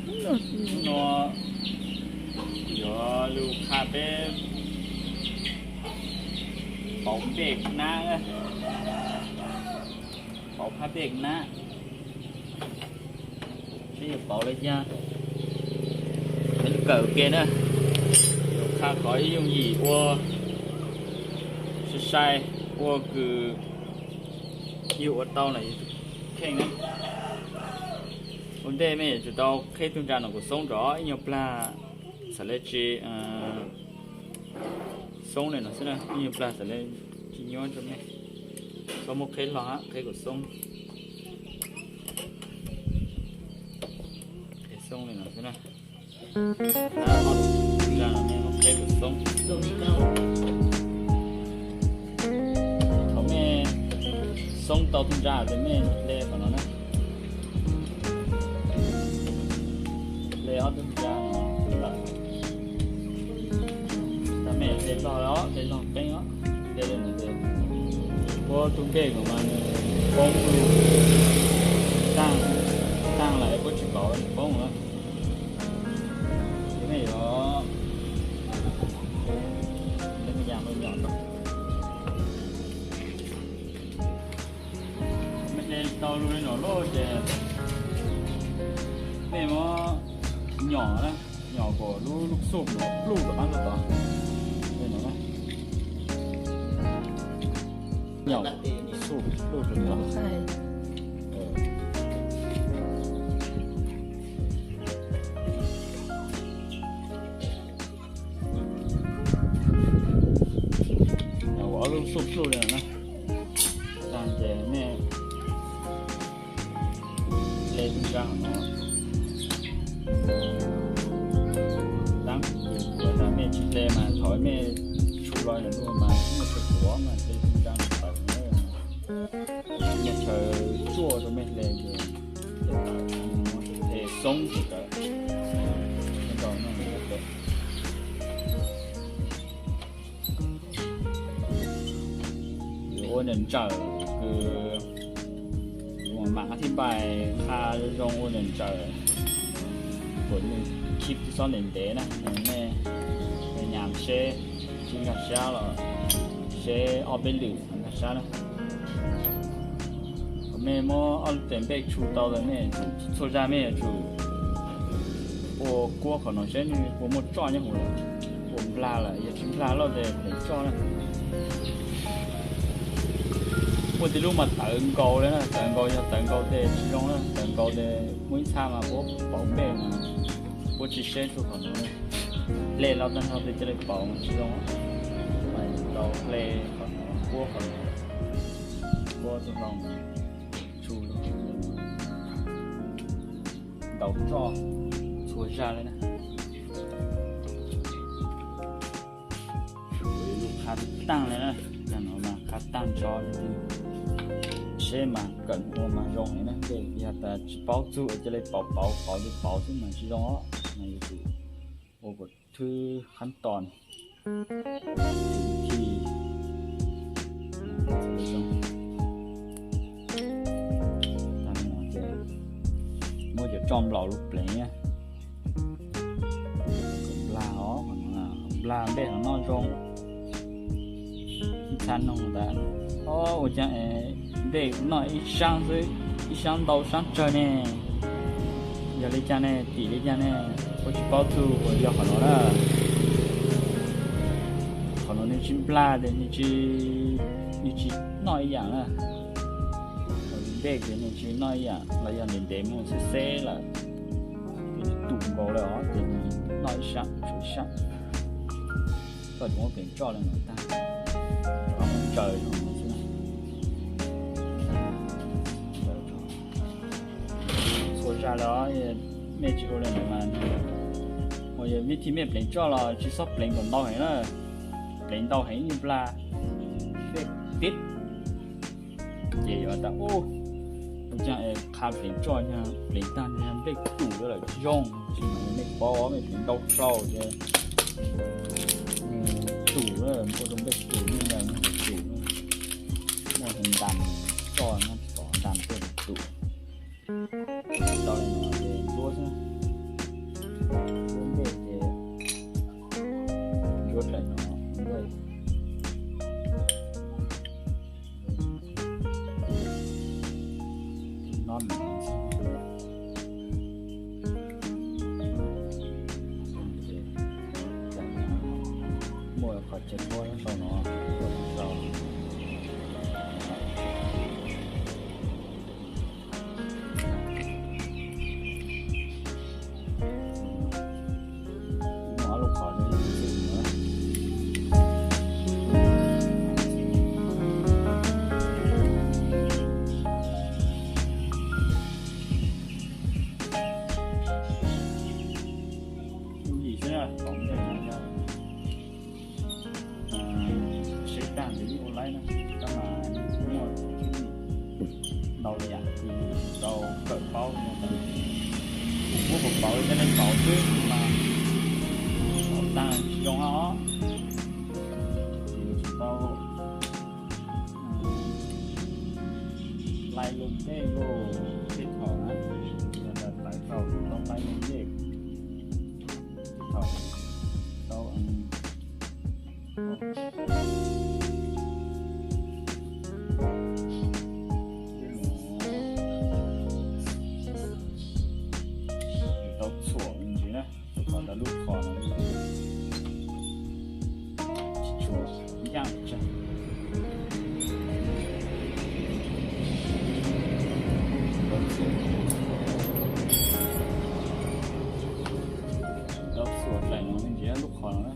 Hnub no yuav lug qha peb pauv npej nab, pauv phab npej nab, seb yuav pauv le caag, peb lug kawm ke na. Yuav qha qhov yooj yim ua sai sai, ua kws yug ua tau lawm yug kheej na. Ua ntej mej yuav tsum tau qheb tug ntsa no kuas xoob nrov ib nyuag plag, txhad le tsi xoob le no xwb na, ib nyuag plag txhad le tsi nyuab rua mej. Txhob muab qheb hlo hab, qheb kuas xoob. Qheb xoob le no xwb na. Ntsa no mej muab qheb kuas xoob. Thaum mej xoob tau tug ntsa tes mej hle qhov no na. Hle ob tug ntsa no lawm. Tag mej hle log os, hle log qeeb os, hle le no tes puab tug npej no mas poob lug, taag, taag lawm puab tsi pauv poob lawm. Ces mej yuav le me yam no nyom rau. Mej hle tau lug le no lawm ces mej muab nyom na, nyom kuas lub, lub xuj no pluj rau qab tod. Le no na. Nyom xuj pluj rau tod. Ua ob lub xuj pluj le no na. Tag ces mej hle tug ntsa hov no. Tab sis mej tsi hle mas thaum mej tshu los ntawm nuav mas muaj tshuaj tuav mas hle tug ntsa tawm na. Muaj chaw tsuaj rau mej hle ces hle xoob ces tawm. Ua ntsawm kws mam qha thib npais qha zoo ua ntsawm kuas nwg khib tsi xob ntev ntev na, mej nyam seb tsi nkag sab los seb ob peb lwm nkag sab na. Mej muab ob lub tes npej tshu tau tas mej txhua zag mej yuav tsum ua kuab qhov no seb nwg puas muaj tsoj nyob huv lawm, puas nplag lawm, yog tsi nplag lawm tes pleev tsoj na. Muaj tej lub mas tawv nkaus le na, tawv nkaus yog tawv nkaus tes tsi zoo na, tawv nkaus tes muaj ib txha mas puab pauv npej mas puab tsi seb txug qhov no. Hle los tag nrho tes ca le pauv tsi zoo, mas tau hle qhov no, kuab qhov no, kuab tug hlau, tshu ntaus tsoj txhua zag le na. Qha taag le na, tag no mas qha taag nrho le, seb mas kawm ua mas zoo le na, yog tas tsi paub txug ca le pauv pauv pauv le pauv xwb mas tsi zoo os, mas yuav tsum ua kuas thwb khab tos. Muab cov tsoj nplaum lub pleev, nplag os, nplag npej hov noj zoo. Ib txha noog tas, o, ua caag npej noj ib saab xwb, ib saab ntau saab tsawg ne? Yog le caag ne, tim le caag ne? Puab tsi paub txug uas yog qhov no na. Qhov no nwg tsi nplag tes nwg tsi noj ib yaam na. Npej tes nwg tsi noj ib yaam los yog ntev ntev moog xeb xeb lawm, tus nkaus le os tes nwg noj ib saab tshuav ib saab. Koj tsis muab pleev tsoj le no tag, muab ntsaws xwb. Txhua zag le os, mej tsis ua le no mas, uas yog vib thib mej pleev tsoj los tsis txhob pleev kom ntau heev na, pleev ntau heev ib nyuag nplag, mej tib ces yuav tas ub, ua caag es qha pleev tsoj, pleev tag npej tum lawm tsis zoo, tsis mas mej paub mej pleev ntau tsaus ces tum, ua rau npej tum, mej ntawd tum, muaj ntas tsoj no, ntas tej tum, tau le no ces ntsuab xwb. Ces puab sau no, sau. Muaj ob lub qhov no. Yim xwb na, kom nej seb tag ntawd yeej ua laib na, tab mas muaj ntau li yam tsis tau kawm paub no. Kuv kuj paub coj nej paub xwb mas, paub tag tsis zoo os. Ces tsis tau laib lub dej lauj, tej thaum na, tawv tau laib lub dej, tej thaum tau tau txhuam ntsis na, txhuam tau lub qhov no tsis tshua ncaj tsawg. Tau txhuam, tau txhuam daim no me ntsis lub qhov no na.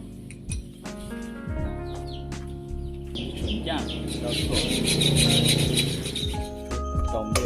Tsis tshua ncaj, tau txhuam tau npe.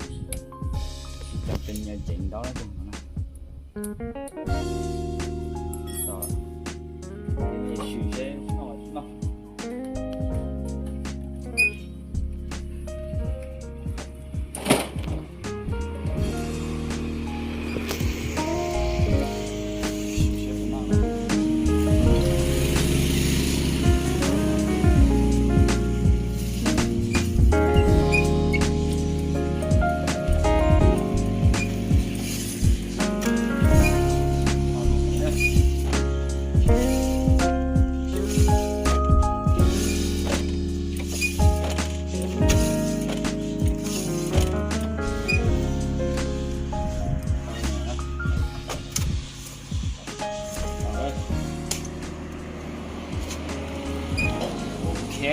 Tsis tau ceev nyob ceev ntau na. Tsis tau, sim seb noj tsis noj. Ok,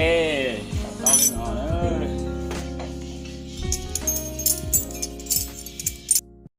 tau li no